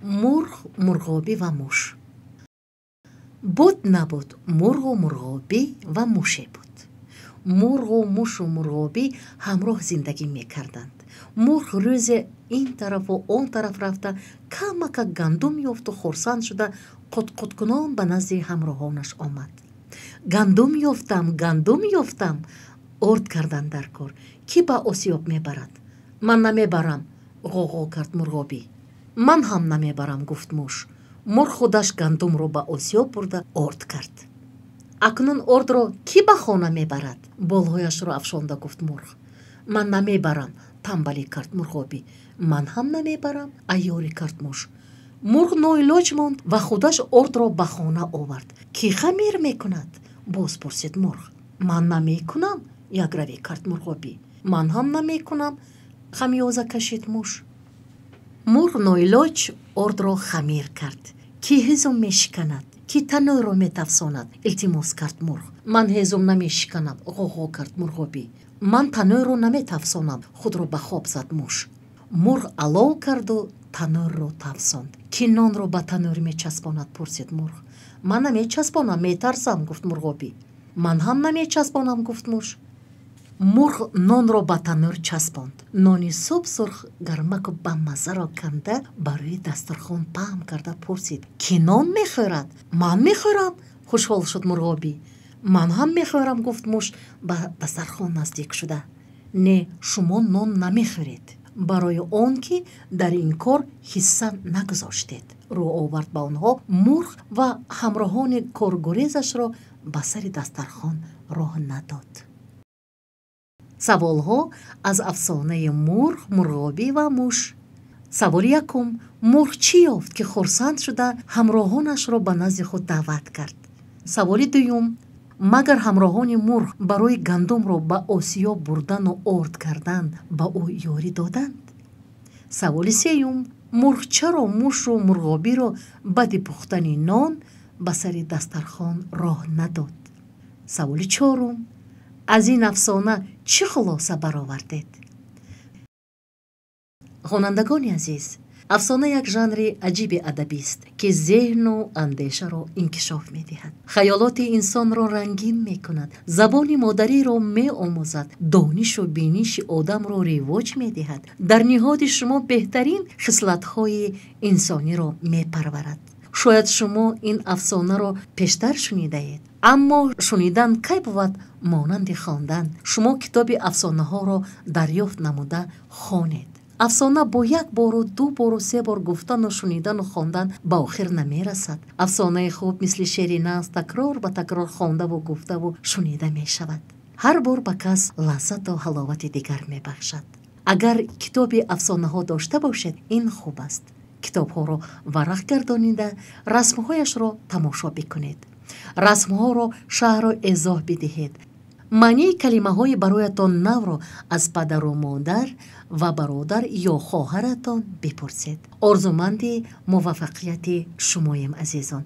Мурғ, мурғобӣ ва муш. Буд, набуд, мурғу мурғобӣ ва муше буд. Мурғу мушу мурғобӣ ҳамроҳ зиндагӣ мекарданд. Мурғ рӯзе ин тарафу он тараф рафта, камакак гандум ёфту хурсанд шуда, қутқуткунон ба назди ҳамроҳонаш омад. Гандум ёфтам, гандум ёфтам, орд кардан дар кор. Кӣ ба осиёб мебарад? Ман намебарам, ғоғо кард мурғобӣ. Ман ҳам намебарам, гуфт муш. Мурғ худаш гандумро ба осиёб бурда орд кард. Акнун ордро кӣ ба хона мебарад? Болҳояшро афшонда гуфт мурғ. Ман намебарам, тамбалӣ кард мурғобӣ. Ман ҳам намебарам, айёрӣ кард муш. Мурғ ноилоҷ монд ва худаш ордро ба хона овард. Кӣ хамир мекунад? Боз пурсид мурғ. Ман намекунам, якравӣ кард мурғобӣ. Ман ҳам намекунам, хамёза кашид муш. Мурғ ноилоҷ ордро хамир кард. Кӣ ҳезум мешиканад? Кӣ танӯрро метафсонад? Илтимос кард мурғ. Ман ҳезум намешиканам, ғоғо кард мурғобӣ. Ман танӯрро наметафсонам, худро ба хоб зад муш. Мурғ алов карду танӯрро тафсонд. Кӣ нонро ба танӯр мечаспонад? Пурсид мурғ. Ман намечаспонам, метарсам, гуфт мурғобӣ. Ман ҳам намечаспонам, гуфт муш. Мурғ нонро ба танӯр часпонд. Нони субсурх гармаку бамаззаро канда, ба рӯи дастархон паҳн карда пурсид: кӣ нон мехӯрад? Ман мехӯрам, хушҳол шуд мурғобӣ. Ман ҳам мехӯрам, гуфт муш, ба дастархон наздик шуда. Не, шумо нон намехӯред, барои он ки дар ин кор ҳисса нагузоштед, рӯ овард ба онҳо мурғ ва ҳамроҳони коргурезашро ба сари дастархон роҳ надод. Саволҳо аз афсонаи мурғ, мурғобӣ ва муш. Саволи якум: мурғ чӣ ёфт, ки хурсанд шуда, ҳамроҳонашро ба назди худ даъват кард? Саволи дуюм: магар ҳамроҳони мурғ барои гандумро ба осиёб бурдану орд кардан ба ӯ ёрӣ доданд? Саволи сеюм: мурғ чаро мушу мурғобиро баъди пухтани нон ба сари дастархон роҳ надод? Саволи чорум: аз ин афсона чӣ хулоса баровардед? Хонандагони азиз, афсона як жанри аҷиби адабист, ки зеҳну андешаро инкишоф медиҳад, хаёлоти инсонро рангин мекунад, забони модариро меомӯзад, донишу биниши одамро ривоҷ медиҳад, дар ниҳоди шумо беҳтарин хислатҳои инсониро мепарварад. Шояд шумо ин афсонаро пештар шунидаед, аммо шунидан кай бувад монанди хондан? Шумо китоби афсонаҳоро дарёфт намуда хонед. Афсона бо як бору ду бору се бор гуфтану шунидану хондан ба охир намерасад. Афсонаи хуб мисли шеъри нағз такрор ба такрор хондаву гуфтаву шунида мешавад. Ҳар бор ба кас лаззату ҳаловати дигар мебахшад. Агар китоби афсонаҳо дошта бошед, ин хуб аст. Китобҳоро варақ гардонида, расмҳояшро тамошо бикунед. Расмҳоро шаҳру эзоҳ бидиҳед. Маънии калимаҳои бароятон навро аз падару модар ва бародар ё хоҳаратон бипурсед. Орзуманди муваффақияти шумоем, азизон.